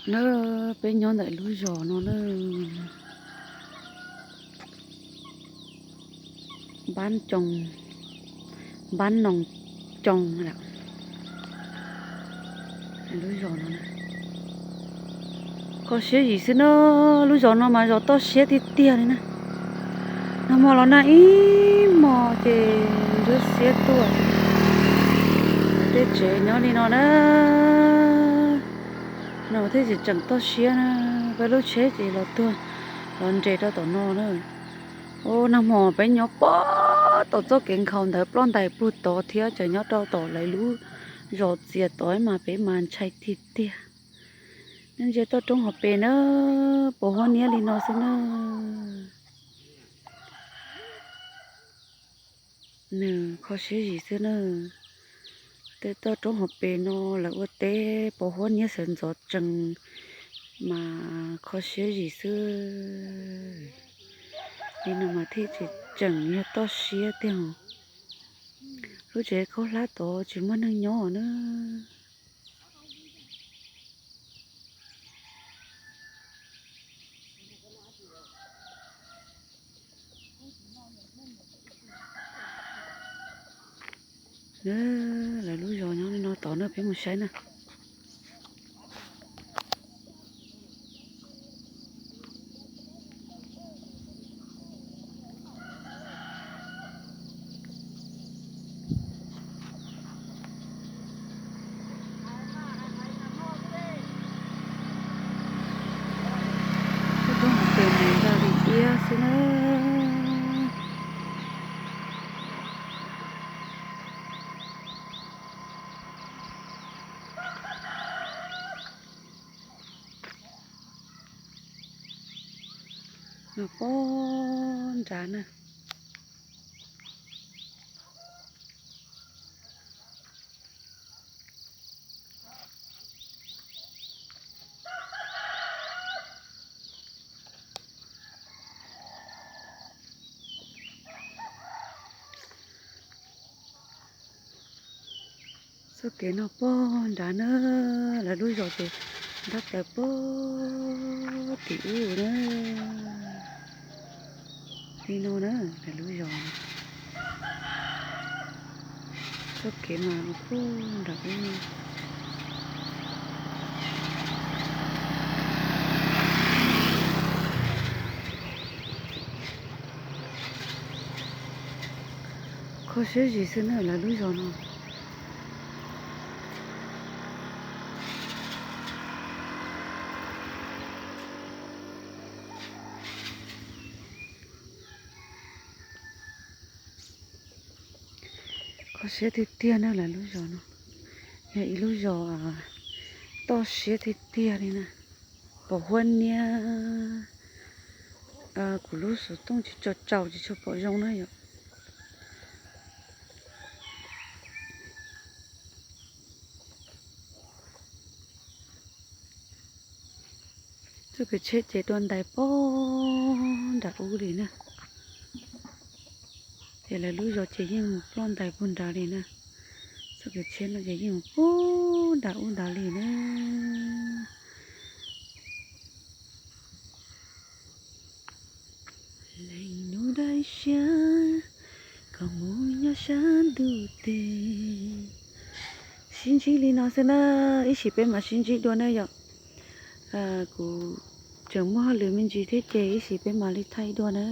Na, peb nyob ntawm lub zos no na, Npab Coo, Npab Noos Coo lawm. Lub zos no kho siab zim xwb na, lub zos no mas zos toj siab tiag tiag li na. Nag hmo los nag ib hmos ces ntsuab xiab tuaj, tej tsev nyob li no na. No thiaj tseem tseem toj siab na, peb lub tsheb ces los tuag los nres rau tom no na. Ua nag hmo peb nyob pog tom txoj kev nkhaus ntawd ploj ntais puag tod thiab ces nyob rau tom lawv lub zos txias tod mas peb mas ntshai tiag tiag. Nyob ntsia toj roob hauv pes na, pos huab niab li no xwb na. Nws kho siab zim xwb na. Tej toj roob hauv pes no lawv ua teb pos huab niab sawv ntxov tsees mas kho siab zim xwb. Li no mas thiaj tseem tseem yog toj siab tiag. Lub tsev khaub hlab tod tsis muaj neeg nyob na. Lawv lub zos nyob li no tod na, peb mus saib na. Toj roob hauv pes mus ntsa li iab xwb na. Nws pog nrad na. Txoj kev no pog nrad na, lawv lub zos ces ntab plaws pog tim ub na. Li no na, lawv lub zos no. Txoj kev mas pog nram ub no. Kho siab zim xwb na lawv lub zos no. Kho siab tiag tiag na lawv lub zos no. Yog ib lub zos toj siab tiag tiag li na. Pos huab niab, kuv lub xov tooj tsis tshua tsaus tsis tshua pom zoo na yom. Txoj kev tsheb ces dua ntais pog nram ub li na. Ces lawv lub zos ces yeej mus ploj ntais puag nrad li na. Txoj kev tsheb no ces yeej mus puag nram ub nrad li na. Leej nus dai siab kom mus nyob sab ntuj tes. Sib ntsib li no xwb na, ib sim peb mam sib ntsib dua na yom. Kuv tseem muaj hauj lwm me ntsis thiab ces ib sim peb mam li thaij dua na.